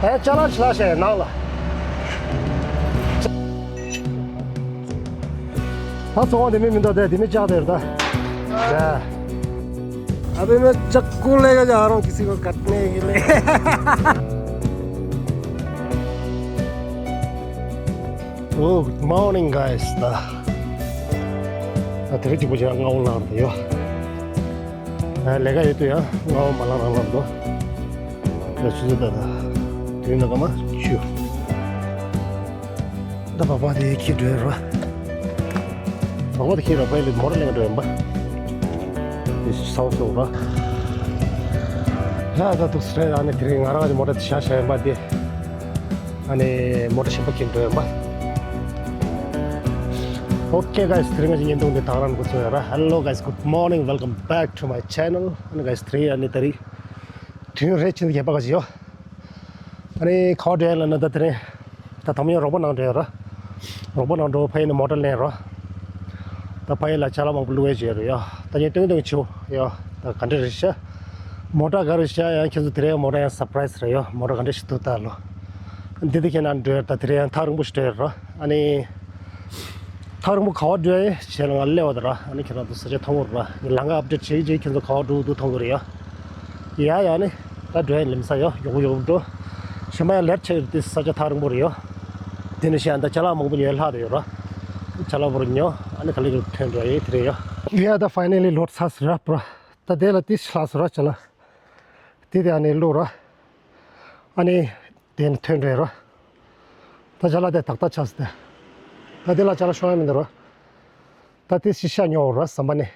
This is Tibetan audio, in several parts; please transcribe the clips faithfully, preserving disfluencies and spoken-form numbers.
ད་ཅ་ལག་ཅི་ལག་བྱས་ནང་ལ། ད་ཚོང་བ་དེ་མི་མི་འདུག་དེ་དེ་མི་ཅག་དེར་ད། ད། अभी मैं चक्कू लेके जा रहा हूँ किसी को काटने के लिए। Oh, good morning, guys. ད་ད་དེ་རིང་གཅིག་པོ་ཅིག་ང་འོང་ལངས་རེད་ཡོ། ཨ་ལས་ཀ་ཡོད་དུས་ཡང་ང་འོང་མ་ལངས་རང་ལངས་འདུག་ད་ཆུ་ཚོད་ད་ད་དུས་ན་སྐར་མ་བཅུ། ད་སྦག་སྦག་དེ་ཁྱེར་འགྲོ་ཡ་རོ། སྦག་སྦག་དེ་ཁྱེར་རོ་ཕ་ཡི་ལི་མོ་ཊ་ལེན་འགྲོ་ཡ་ཡིན་པ། དེ་ཚ་བོ་སོང་རོ། ལ་ད་འདུག་སེ་རེད། ཨ་ནི་དེ་རིང་ང་རང་གི་མོ་ཊ་དེ་བཞག་བཞག་ཡིན་པ་དེ། ཨ་ནི་མོ་ཊ་གཞན་པ་ཁྱེར་འགྲོ་ཡ་ཡིན་པ། Okay, guys, དེ་རིང་ང་ཚོའི་བརྙན་ཐུང་འདི་ད་ག་རང་འགོ་ཚུགས་ཡ་ར། Hello, guys, good morning, welcome back to my channel. ཨ་ནི་guys, དེ་རིང་ཨ་ནི་ད་རིང་དུས་ཡུན་རེ་ཕྱིན་ཡས་པ་ག་ཅི་ཡོད། ཨ་ནི་ག་པར་འགྲོ་ཡ་ལབ་ན་ད་དེ་རིང་ད་དང་པོ་ཡང་རོགས་པ་ནང་འགྲོ་ཡ་ར། རོགས་པ་ནང་འགྲོ་ཕ་ཡི་ནས་མོ་ཊ་ལེན་རོ། ད་ཕ་ཡི་ལ་ཅ་ལག་མང་པོ་བླུག་ཡ་བྱས་རོ་ཡ། ད་ངས་སྟོན་སྟོན་བྱེད་ཡ། ད་ག་འདྲ་རེད་ཤག་མོ་ཊ་ག་རེ་ཤག་ཡང་ཁྱེད་ཚོ་དེ་རིང་མོ་ཊ་ཡང་སར་པ་རའི་སི་རེད་ཡ། མོ་ཊ་ག་འདྲ་ཞིག་འདུག་ལྟ་ལོ། འདི་དེ་ཁྱེད་ནང་འགྲོ་ཡ། ད་དེ་རིང་ཡང་ཐག་རིང་པོ་ཞིག་འགྲོ་ཡ་རོ། ཨ་ནི། ཐག་རིང་པོ་ག་པར་འགྲོ་ཡ་ཞེས་ལ་ང་སླེབས་པ་དང་ར། ཨ་ནི་ཁྱེད་རང་ཚོ་ས་ཆ་མཐོང་གི་རེད་ར། ངས་ལམ་ཁ་ཨབ་ཌེཊ་བྱེད་ཀྱི་བྱེད་ཀྱི་ཁྱེད་ཚོ་ག་པར་འགྲོ་འདུག་མཐོང་གི་རེད་ཡ། ཡ་ཡ་ནི། ད་འགྲོ་ཡ་ལམ་ས་ཡོ། མགྱོགས་པོ་མགྱོགས་པོ་འགྲོ། གཞན་པ་ཡང་ལེཊ་ཆགས་ཡོད་དེ། ས་ཆ་ཐག་རིང་པོ་རེད་ཡོ། དེ་ནི་ཤ་ད་ཅ་ལག་མང་པོ་ཉོས་ལྷག་དུ་ཡོད་ར། ཅ་ལག་པོ་རུ་ཉོ། ཨ་ནི་ག་ལེ་ག་ལེ་ཐོན་འགྲོ་ཡ་དེ་རེད་ཡོ། ཡ་ད་ཕའི་ནལ་ལི་ལོཌ་ཚར་སོང་ར་པ་ར། ད་དེ་ལ་ཏིས་ལྷག་སོང་ར་ཅ་ལག་དེ་དེ་ཨ་ནི་བླུགས་ར། ཨ་ནི། དེ་ནི་ཐོན་འགྲོ་ཡ་ར། ད་ཅ་ལག་དེ་ཏག་ཏག་ཆགས་སོང་། ད་དེ་ལ་ཅ་ལག་ཤོང་ཡ་མི་འདུག་ར། ད་དེ་ཤི་ཤ་ཉོ་ར་ཟམ་པ་ནས།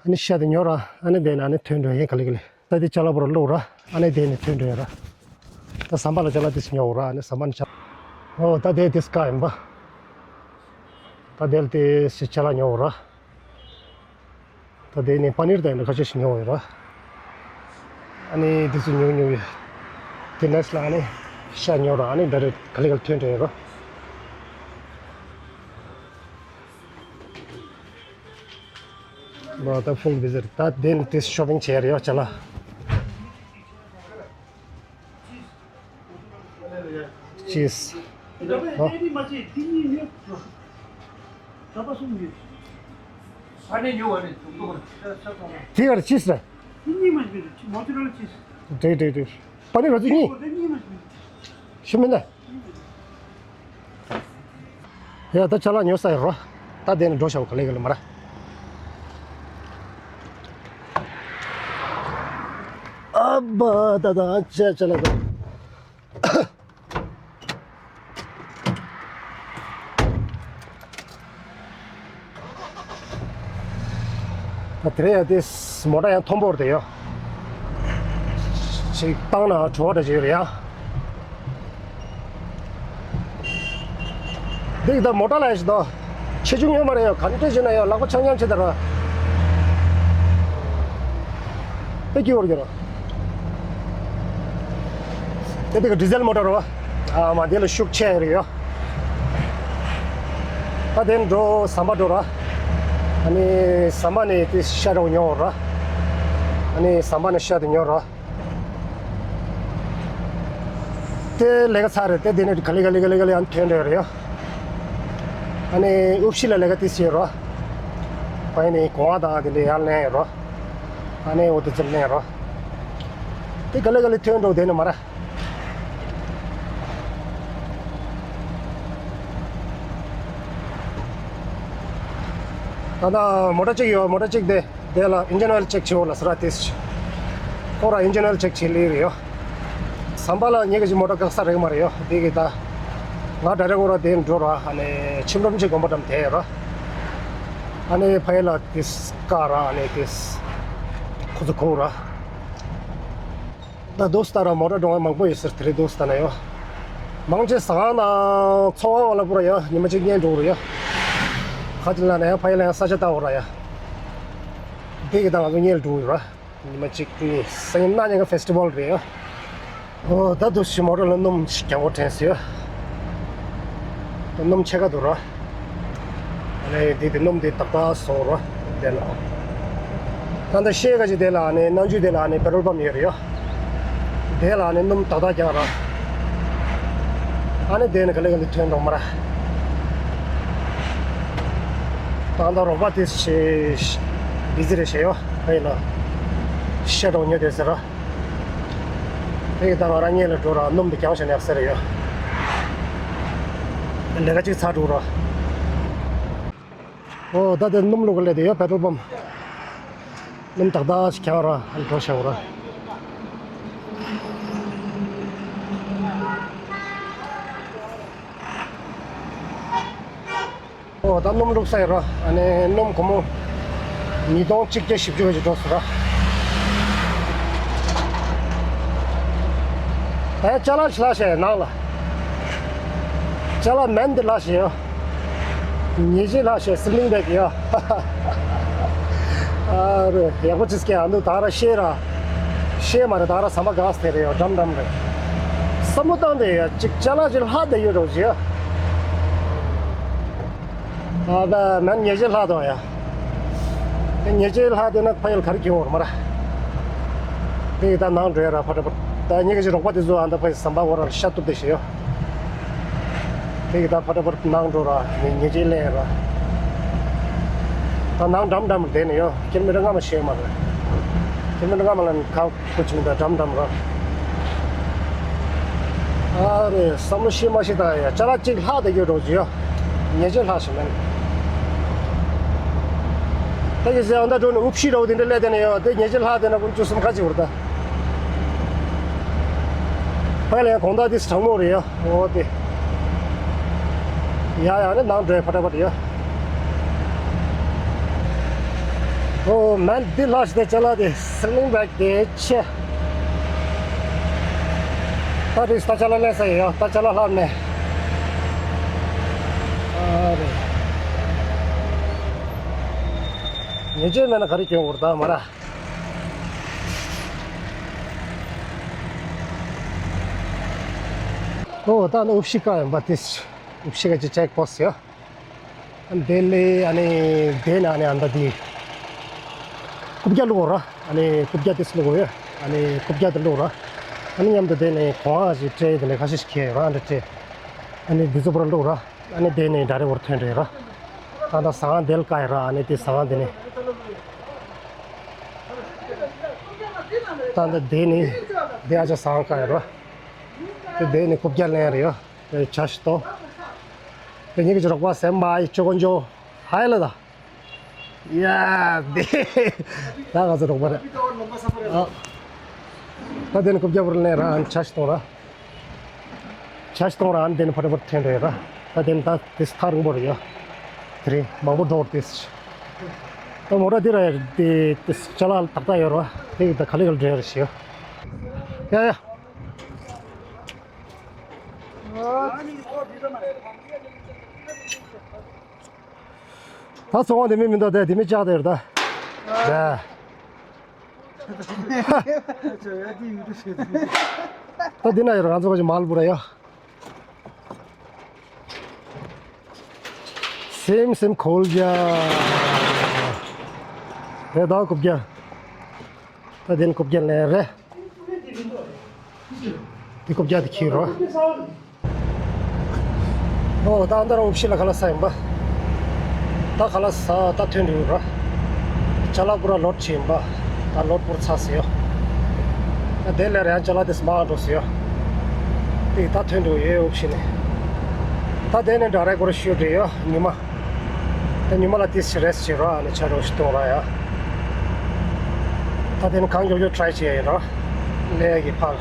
ཨ་ནི་ཤ་དེ་ཉོ་ར། ཨ་ནི་དེ་ནས་ཨ་ནི་ཐོན་འགྲོ་ཡིན་ག་ལེ་ག་ལེ། ད་དེ་ཅ་ལག་པོ་ར་བླུགས་ར། ཨ་ནི་དེ་ནས་ཐོན་འགྲོ་ཡ་ར། ད་ཟམ་པ་ལ་ཅ་ལག་དེ་ཤི་ཉོ་ར། ཨ་ནི་ཟམ་པ་ནས་ཅ། ཨོ་ད་དེ་དེ་སྐ་ཡིན་པ། ད་དེ་ལ་དེ་ཤི་ཅ་ལག་ཉོ་ར། ད་དེ་ནས་པ་ནིར་དང་ཁ་ཤས་ཤིག་ཉོ་ཡོད་ར། ཨ་ནི་དེ་ཚོ་ཉོ་ཉོ་ཡོད། དེ་ནས་ལ་ཨ་ནི་ཤ་ཉོ་ར། ཨ་ནི་ད་རེ་ག་ལེ་ག་ལེ་ཐོན་འགྲོ་ཡོད་ར། ད་ཕུལ་བི་ཟེར། ད་དེ་ནས་དེ་ཤོ་པིང་བྱས་རེད་ཡོ་ཅ་ལག་ཅིས། ཨ་ནི་ཉོ་བ་ནི་ཐུག་ཐུག་དེ་གར་ཅིས་རེད། འགྲིག་འགྲིག་འགྲིག་པ་ནི་རོ་ཙི་གཉིས། ཤི་མིན་ད། ཡ་ད་ཅ་ལག་ཉོ་ས་ཡོད་རོ། ད་དེ་ནས་འགྲོ་ཤག་ག་ལེ་ག་ལེ་མ་ར། ཨ་བ་ད་ད་ཅ་ཅ་ལག་ད། ད་དེ་རེད་ཡ། དེ་མོ་ཊ་ཡང་མཐོན་པོ་རེད་ཡ། ཅིག་བཏང་ན་བྲོ་བ་འདྲ་ཅིག་ཡོད་རེད་ཡ། འདི་ད་མོ་ཊ་ལ་ཡ་ཞིག་ད་ཆེ་ཆུང་ཡོད་མ་རེད་ཡ། ག་འདྲ་བྱས་ན་ཡ་ལག་པ་འཆང་འཆང་བྱེད་ད་ར། དེ་སྐྱིད་པོ་རེད་ཡ། དེ་དེ་ག་ཌི་ཟེལ་མོ་ཊ་རེད་བ། ཨ་མ་དེ་ལ་ཤུགས་ཆེ་རེད་ཡ། ད་དེ་འགྲོ་ཟམ་པ་འགྲོ་ར། ཨ་ནི་ཟམ་པ་ནས་དེ་ཤ་རོགས་ཉོ་ར། ཨ་ནི་ཟམ་པ་ནས་ཤ་དེ་ཉོ་ར། དེ་ལས་ཀ་ཚར་རེད། དེ་དེ་ནས་ག་ལེ་ག་ལེ་ག་ལེ་ག་ལེ་ཨ་ནི་ཐོན་འགྲོ་རེད་ཡ། ཨ་ནི་དབུ་ཕྱི་ལ་ལས་ཀ་དེ་བྱེད་ར། ཕ་ཡི་ནས་གོང་བ་དང་དེ་འདྲ་ཡར་ལེན་ར། ཨ་ནི་འོ་དེ་ཚོ་ལེན་ར། དེ་ག་ལེ་ག་ལེ་ཐོན་འགྲོ་དེ་ནས་མ་ར། ད་ལྟ་མོ་ཊ་གཅིག་ཡོད། མོ་ཊ་གཅིག་དེ་དེ་ལ་ཨིན་ཇིན་ཨོའིལ་ཅེག་བྱེད་འོ་ལ་ཟེར་ར། དེ་ཁོ་ར་ཨིན་ཇིན་ཨོའིལ་ཅེག་བྱེད་ལེ་རེད་ཡོད། ཟམ་པ་ལ་ངེད་ཀྱི་མོ་ཊ་བཀག་ས་རེད་མ་རེད་ཡོད། དེ་གི་ད་ང་ཌའི་རེག་འོ་ར་དེ་འགྲོ་ར། ཨ་ནི་ཁྱིམ་རོམ་ཅིག་དགོན་པ་འགྲམ་དེ་ཡོད་ར། ཨ་ནི་ཕ་ཡི་ལ་དེ་བཀག་ར། ཨ་ནི་དེ་ཁོ་ཚོ་ཁུག་ར། ད་དུས་ལྟར་མོ་ཊ་འགྲོ་བ་མང་པོ་ཡོད་ཟེར། དེ་རིང་དུས་ལྟར་ན་ཡོད། མང་ཆེ་ཟ་ཁང་དང་ཚོང་ཁང་བ་ལ་པུ་ར་ཡོད། ཉི་མ་གཅིག་གཉིས་འགྲོ་རེད་ཡོད། ཁ་ཅིག་ལ་ན་ཡང་ཕ་ཡི་ལ་ཡང་ས་ཆ་ལྟ་བ་ར་ཡ། དེ་གི་ད་ང་ཚོ་གཉིས་ལ་འགྲོ་ཡོད་ར། ཉི་མ་གཅིག་གཉིས་སང་ཉིན་གནངས་ཉིན་ཀ་ཕེ་སི་ཊི་བལ་རེད་ཡོད། ཨོ་ད་དུས་ཤི་མོ་ཊ་ལ་སྣུམ་ཞིག་རྒྱག་དགོས་དྲན་སོང་ཡོད། ད་སྣུམ་ཕྱེད་ཀ་འདུག་ར། ཨ་ནི་དེ་དེ་སྣུམ་དེ་ཏག་ཏག་བཟོ་ར། དེ་ལ། ད་ལྟ་ཤེལ་ཁ་ཅིག་དེ་ལ་ཨ་ནི་ནང་ཆུ་དེ་ལ་ཨ་ནི་པེ་ཊོལ་པམ་ཡོད་རེད་ཡ། དེ་ལ་ཨ་ནི་སྣུམ་ཏག་ཏག་རྒྱག་ར། ཨ་ནི་དེ་ནི་ག་ལེ་ག་ལེ་ཐོན་འགྲོ་མ་ར། ད་ལྟ་རོགས་པ་དེ་ཞེ་བི་ཛི་རེད་ཤག་ཡོ། ཕ་ཡི་ལ་ཤ་གྲོགས་ཉོ་དེ་ཟེར་ར། དེ་ཡི་ད་ང་རང་ཉལ་ལ་འགྲོ་ར། སྣུམ་དེ་རྒྱང་ཞིག་ནས་ཟེར་ཡོ། ལས་ཀ་གཅིག་ཚར་འགྲོ་ར། ཨོ་ད་དེ་སྣུམ་བླུག་ག་སླེབས་དེ་ཡོ། པེ་ཊོལ་པམ། སྣུམ་ཏག་ཏག་ཞིག་རྒྱག་ར། ཨ་ནི་འགྲོ་བཞག་ར། ཨོ་ད་སྣུམ་བླུགས་ས་ཡོད་ར། ཨ་ནི་སྣུམ་སྒོར་མོ་ཉིས་སྟོང་གཅིག་བརྒྱ་བཞི་བཅུ་ཞིག་འགྲོ་སོང་ར། ད་ཅ་ལག་ཅིག་ལྷག་བྱས་ནང་ལ། ཅ་ལག་མེད་འདི་ལྷག་བྱས་ཡོ། ཉེས་ཆད་ལྷག་བྱས་སི་ལིང་བེག་ཡོ། ཨ་རེ་ཡག་པོ་ཅིག་སྐྱེ་ཨ་འདུག་ད་ར་ཤེས་ར། ཤེས་མ་རེད། ད་ར་ཟ་མ་གང་སྟེ་རེད་ཡོ། འགྲམ་འགྲམ་རེད། བསམ་བློ་བཏང་དེ་ཡོ། ཅིག་ཅ་ལག་ཅིག་ལྷག་བསྡད་ཡོད་འགྲོ་ཅི་ཡོ། ཨ་ད་མན་ཉེས་ཆད་ལྷག་འདུག་ཡ། དེ་ཉེས་ཆད་ལྷག་བསྡད་ན་ཕ་ཡུལ་ག་རེ་གྱོན་འོར་མ་ར། དེ་ཡི་ད་ནང་འགྲོ་ཡ་ར་ཕ་ཏྲ་པ། ད་ཉེ་གི་ཅིག་རོགས་པ་དེ་ཚོ་ཨ་ད་ཕ་ཡི་ཟམ་པ་འོར་ར་ཤ་གཏུབ་བསྡད་ཤེས་ཡོ། དེ་ཡི་ད་ཕ་ཏྲ་པ་ནང་འགྲོ་ར་ཉེས་ཆད་ལེན་ཡ་ར། ད་ནང་འགྲམ་འགྲམ་བསྡད་ནས་ཡོ། ཁྱེད་མི་ར་སྔ་མ་ཤེས་མ་རེད། ཁྱེད་མི་ར་སྔ་མ་ལ་ཁ། ཁོ་ཅིག་ད་འགྲམ་འགྲམ་ར། ཨ་རེ་བསམ་བློ་ཤེས་མ་ཤེས་ད་ཡ། ཅ་ལག་ཅིག་ལྷག་བསྡད་ཡོད་འགྲོ་ཅི་ཡ། ཉེས་ཆད་ལྷག་ཞིག་མེད། ད་ཡི་ཟེ་ཨ་ད་འགྲོ་ནས་དབུ་ཕྱི་རོགས་དེ་འདྲ་སླེབས་བསྡད་ནས་ཡོད། དེ་ཉེས་ཆད་ལྷག་བསྡད་ན་ཀུན་སྤྱོད་སེམས་ཁ་ཅིག་བར་ད། ཕ་ལ་ཡ་དགོང་དག་དེ་གྲང་མོ་རེད་ཡ། འོ་དེ། ཡ་ཡ་ནི་ནང་འགྲོ་ཡ་ཕ་ཏྲ་ཕ་ཏྲ་ཡ། ཨོ་མན་འདི་ལྷག་ཞིག་དེ་ཅ་ལག་དེ་སི་ལིང་བེག་དེ་ཆེ། ད་རེས་ད་ཅ་ལག་ལེན་ས་ཡོད། ད་ཅ་ལག་ལྷག་ནས། ཨ་རེ། ཉེས་ཆད་མེད་ན་ག་རེ་གྱོན་འོར་ད་མ་ར། ཨོ་ད་ནི་དབུ་ཕྱི་ཀ་ཡིན་པ་དེ། དབུ་ཕྱི་ཀ་ཅི་ཅེག་པོ་སི་ཡོད། དེ་ལས་ཨ་ནི་དེ་ནས་ཨ་ནི་ཨ་མདའ་དེ་རྐུབ་བཀྱག་བླུགས་ར། ཨ་ནི་རྐུབ་བཀྱག་དེ་བླུགས་ཡོད། ཨ་ནི་རྐུབ་བཀྱག་དེ་བླུགས་ར། ཨ་ནི་མཉམ་དུ་དེ་ནས་གོང་ཨ་ཞིག་སྤྲད་དེ་ནས་ཁ་ཤས་ཤིག་ཁྱེར་ཡོད་ར། ཨ་འདྲ་སྤྲད། ཨ་ནི་འདི་ཚོ་པུ་ར་བླུགས་ར། ཨ་ནི་དེ་ནས་ཌའི་རེག་འོར་ཐོན་རེད་ར། ད་ལྟ་ཟ་ཁང་དེ་ལ་བཀག་ཡོད་ར། ཨ་ནི་དེ་ཟ་ཁང་དེ་ནས། ད་ལྟ་དེ་ནས་དེ་ཨ་ཅག་ཟ་ཁང་བཀག་ཡོད་ར། དེ་དེ་ནས་རྐུབ་བཀྱག་ལེན་རེད་ཡ། དེ་ཇ་ཞིག་ལྟོས། དེ་ཉིད་ཀྱི་རོགས་པ་སེམས་པ་ཨི་ཅོ་ཀོ་ཅོ་ཧའི་ལ་ད། ཡ་དེ། ད་ང་ཚོ་རོགས་པ་རེད། ཨ། ད་དེ་ནས་རྐུབ་བཀྱག་པུ་ར་ལེན་ར། ཨ་ནི་ཇ་ཞིག་ལྟོས་ར། ཇ་ཞིག་ལྟོས་ར། ཨ་ནི་དེ་ནས་ཕ་ཏྲ་ཕ་ཏྲ་ཐོན་རེད་ར། ད་དེ་ནས་ད་དེ་ཐག་རིང་པོ་རེད་ཡ། དེ་རེད་མང་པོ་འགྲོ་རེད་དེ། ད་མོ་ཊ་དེ་ར་དེ་དེ་ཅ་ལག་ཏག་ཏག་ཡོད་ར། དེ་ད་ག་ལེ་ག་ལེ་འགྲོ་ཡ་རེད་ཤི་ཡ། ཡ་ཡ། ད་ཚོང་བ་དེ་མི་མི་འདུག་དེ་དེ་མི་ལྕགས་དེ་རེད་ད། ད་འདི་ན་ཡོད་ང་ཚོ་ག་ཅིག་མལ་བུ་ར་ཡ། སེམས་སེམས་ཁོལ་རྒྱ། རེད་ད་རྐུབ་བཀྱག་ད་དེ་ནས་རྐུབ་བཀྱག་ལེན་རེད། དེ་རྐུབ་བཀྱག་དེ་ཁྱེར་རོགས། ཨོ་ད་ཨ་མདའ་ར་དབུ་ཕྱི་ལ་ཁ་ལག་ཟ་ཡིན་པ། ད་ཁ་ལག་ཟ་ད་ཐོན་འགྲོ་ཡོད་ར། ཅ་ལག་པུ་ར་ལོཌ་བྱས་ཡིན་པ། ད་ལོཌ་པུ་ར་ཚར་ཟེར་ཡོད། ད་དེ་ལས་ར་ཡང་ཅ་ལག་དེ་མར་འགྲོ་ཟེར་ཡོད། དེ་ད་ཐོན་འགྲོ་ཡོད་དབུ་ཕྱི་ནས། ད་དེ་ནས་ཌའི་རེག་འོར་ཤོད་འགྲོ་ཡོད་ཉི་མ། ད་ཉི་མ་ལ་ཏིས་རེ་སི་ཊི་བྱེད་རོགས། ཨ་ནི་ཆ་རོགས་ཤིག་གཏོང་རོགས་ཡ། ད་དེ་ནི་གང་མགྱོགས་མགྱོགས་ཊ་རའི་བྱེད་ཡ་ཡིན་རོགས། ལས་ཀྱི་ཕར།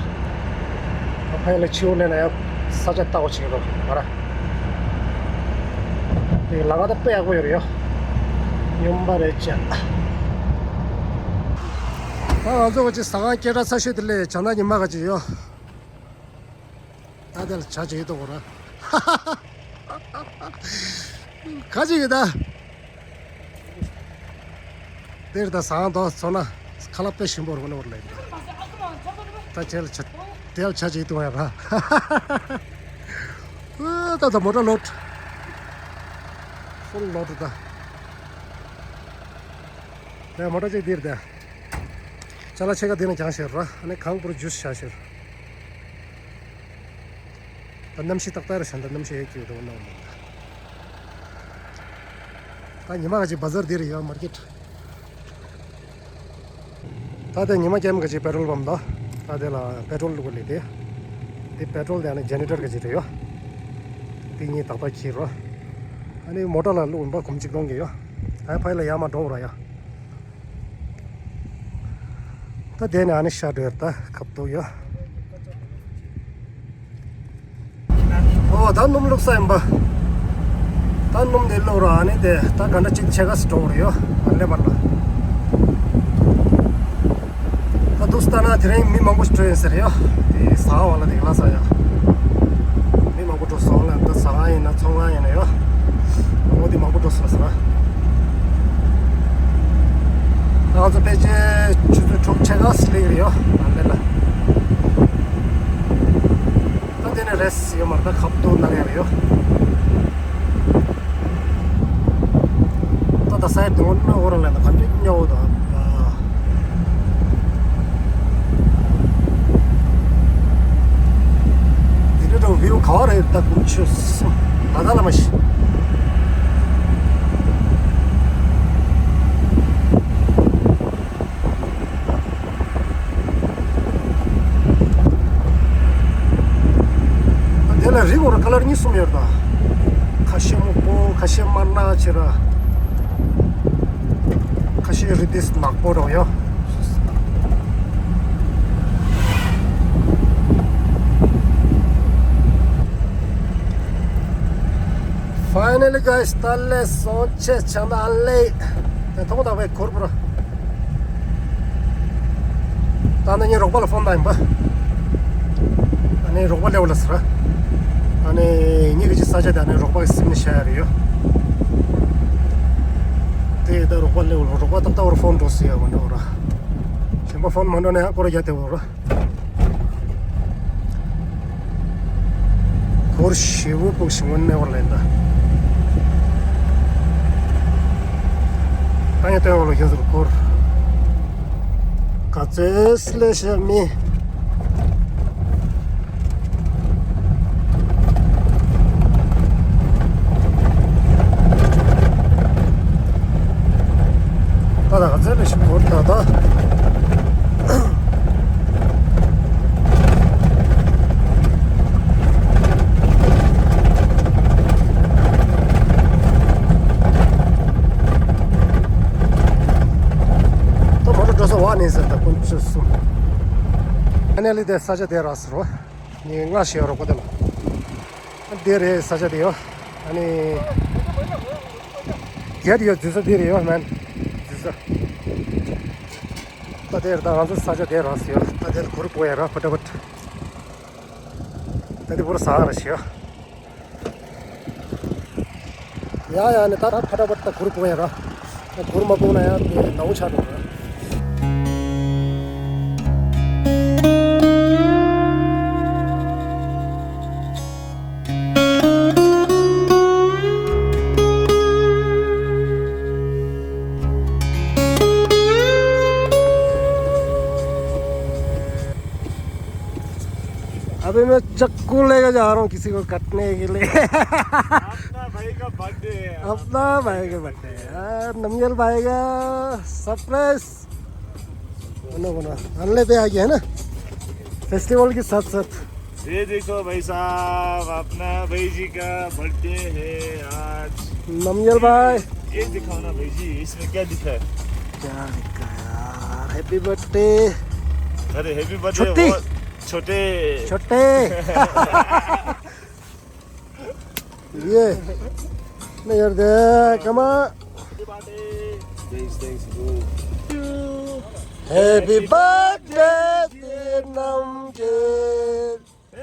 ད་ཕ་ཡུལ་ལ་ཕྱི་པོ་སླེབས་ན་ཡང་ས་ཆ་ལྟ་བ་བྱེད་རོགས་མ་ར། དེ་ལམ་ཁ་ད་དཔེ་ཡག་པོ་ཡོད་རེད་ཡ། སྨྱོན་པ་རེད་ཅག་ད་ང་ཚོ་ག་ཅིག་ཟ་ཁང་སྐད་གྲགས་ཚ་ཤོས་དེ་ལས་བྱང་ན་ཉི་མ་ག་ཅིག་ཡོད། ད་དེ་ལ་ཇ་བྱེད་དོ་གོ་ར། ག་ཅིག་ཡོད་ད། དེར་ད་ཟ་ཁང་དོ་ཚོ་ན་ཁ་ལག་དཔེ་ཞིམ་པོ་རོགས་ནི་བར་ལས། ད་ཁྱེད་ལ་ཇ་དེ་ལ་ཇ་བྱེད་དོ་ཡ་ར། ད་ད་མོ་ཊ་ལོཌ། ཧྥུལ་ལོཌ་ད། དེ་མོ་ཊ་ཅིག་འདིར་ད། ཅ་ལག་ཕྱེད་ཀ་འདི་ན་རྒྱང་ཤེར་ར། ཨ་ནི་གང་པུར་ཇུས་བཞག་ཤེར། ད་གནམ་གཤིས་ཏག་ཏག་རེད་ཤག་ད་གནམ་གཤིས་ཧེ་གི་ཡོད་འདུག་ནང་མ། ད་ཉི་མ་ག་ཅིག་བ་ཛར་འདི་རེད་ཡ་མར་ཀེཊ། ད་དེ་ཉི་མ་ཀེམ་ག་ཅིག་པེ་ཊྲོལ་པམ་ད། ད་དེ་ལ་པེ་ཊྲོལ་བླུགས་ལས་དེ། དེ་པེ་ཊྲོལ་དེ་ཨ་ནི་ཇེ་ནེ་རེ་ཊར་ག་ཅིག་རེད་ཡ། དེ་གཉིས་ཏག་ཏག་འཁྱེར་རོ། ཨ་ནི་མོ་ཊ་ལ་བླུགས་ཡིན་པ་གོམ་གཅིག་སྟོང་གི་ཡ། ད་ཕ་ཡི་ལ་ཡ་མ་འགྲོ་ར་ཡ། ད་དེ་ནས་ཨ་ནི་ཤར་འགྲོ་ཡ། ད་ཁབ་ཏོ་ཡ། ཨོ་ད་སྣུམ་བླུགས་ས་ཡིན་པ། ད་སྣུམ་དེ་བླུགས་ར་ཨ་ནི་དེ་ད་ག་འདྲ་ཅིག་ཆེ་ག་སི་འགྲོ་རེ་ཡོ། ཨ་ལེ་བར་ལ། ད་དུ་སྟ་ན་དེ་རིང་མི་མང་པོ་ཞིག་འགྲོ་ཡིན་ཟེར་ཡོ། དེ་ཟ་བ་ལ་དེ་ག་ལ་ཟ་ཡ། མི་མང་པོ་འགྲོ་སོང་ལ་ད་ཟ་ཁང་ཡིན་ན་ཚོང་ཁང་ཡིན་ན་ཡོ། འོ་དེ་མང་པོ་འགྲོ་སོང་ཟེར། ང་ཚོ་ཕལ་ཆེར་ཆུ་ཚོད་དྲུག་ཕྱེད་ཀ་སླེབས་རེད་ཡོ། ཨ་ལེ་ལ། ད་དེ་ནས་རེས་ཡོད་མ་རེད། ད་ཁབ་ཏུ་ནང་ཡང་ཡོད། ད་ད་སའི་དོན་ནི་འོ་རང་ལ་ད་ག་འདྲ་སྨྱོ་འོ་ད། དེ་འདྲ་འགྲོ་བིའུ་ག་བ་རེད་ད་ཀུན་ཆུ་སོ། ད་ད་ལ་མ་ཤི། དེ་ལ་རི་བོ་ར་ཀ་ལར་གཉིས་གསུམ་ཡོད་ད། ཁ་ཤས་སྨུག་པོ་ཁ་ཤས་དམར་ནག་ཆེ་ར། ཁ་ཤས་རི་དེ་ནག་པོ་རོ་ཡོ། Finally guys, ད་ལས་སོང་ཆེ་ཆང་ད་ཨ་ལེ། དེ་ཐོག་ད་བའི་གུར་པོ་ར། ད་ནི་ངའི་རོགས་པ་ལ་ཕོན་བཏང་ཡིན་པ། ཨ་ནི་རོགས་པ་སླེབས་ལ་ཟེར། ཨ་ནི་ངེད་ཀྱི་ས་ཆ་དེ་ཨ་ནི་རོགས་པ་གི་སིམ་ནས་བཤད་ཡ་རེད་ཡོ། དེ་ད་རོགས་པ་སླེབས་ལ་རོགས་པ་ཏག་ཏག་བར་ཕོན་འགྲོ་ཟེར་ཡ་མ་འགྲོ་ར། གཞན་པ་ཕོན་མ་འགྲོ་ན་ཡང་སྐོར་རྒྱག་དེ་བོ་ར། གུར་ཞེ་པོ་ཕུག་ཞིང་ངོ་གནས་བར་ལེན་ད། ད་ངས་སྟོན་བ་ལ་ཁྱེད་ཚོར་གུར། ག་ཚོད་སླེབས་ཤག་མི། ད་ད་ག་ཚོད་སླེབས་ཤག་གུར་ད་ད། ད་མོ་ཊ་འགྲོ་ས་བ་ནི་ཟེར་ད་ཀུན་ཆུ་སུ། ཨ་ནེ་ལི་དེ་ས་ཆ་དེ་རག་ཟེར་རོ། ནི་ང་ཞེས་རོགས་པ་དེ་ལ། དེ་རེད་ས་ཆ་དེ་ཡོ། ཨ་ནི། རྒྱལ་ཡོད་འཛུལ་ས་དེ་རེད་ཡོ་མན། འཛུལ་ས། ད་དེར་ད་ང་ཚོ་ས་ཆ་དེ་རག་ཟེར་ཡོ། ད་དེར་གུར་པོ་ཡ་ར་ཕ་ཏྲ་བ་ཏྲ། ད་དེ་བོར་ས་ར་ཤི་ཡོ། ཡ་ཡ་ནི་ད་ད་ཕ་ཏྲ་བ་ཏྲ་གུར་པོ་ཡ་ར། གུར་མ་པོ་ན་ཡ་དེ་ནའུ་ཆ་འགྲོ་ར། अभी मैं चाकू लेके जा रहा हूँ किसी को काटने के लिए। अपना भाई का बर्थडे है। अपना भाई का बर्थडे है। हाँ, नमियल भाई का सरप्राइज। बना, बना। अगले पे आ गया है ना, फेस्टिवल के साथ साथ। ये देखो भाई साहब, अपना भाई जी का बर्थडे है आज। नमियल भाई। ये दिखाओ ना भाई जी, इसमें क्या लिखा है? क्या लिखा है यार? Happy birthday. अरे, हैप्पी बर्थडे। छोटे। छोटे। छोटे। ये। नहीं यार, दे, come on। Thanks, thanks, bro. Happy birthday, dear Namgir.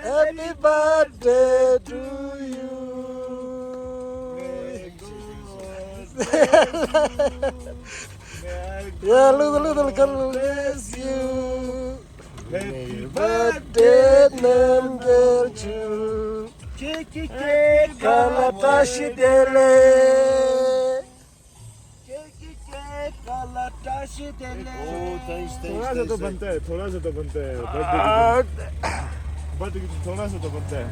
Happy birthday to you. Yeah, little, little girl, bless you. Happy birthday, Namgir chu. Kala tashi dele. Kala tashi dele. Oh, thanks, thanks, थोड़ा सा तो बनता है, थोड़ा सा तो बनता है। बर्थडे की, बर्थडे की थोड़ा सा तो बनता है।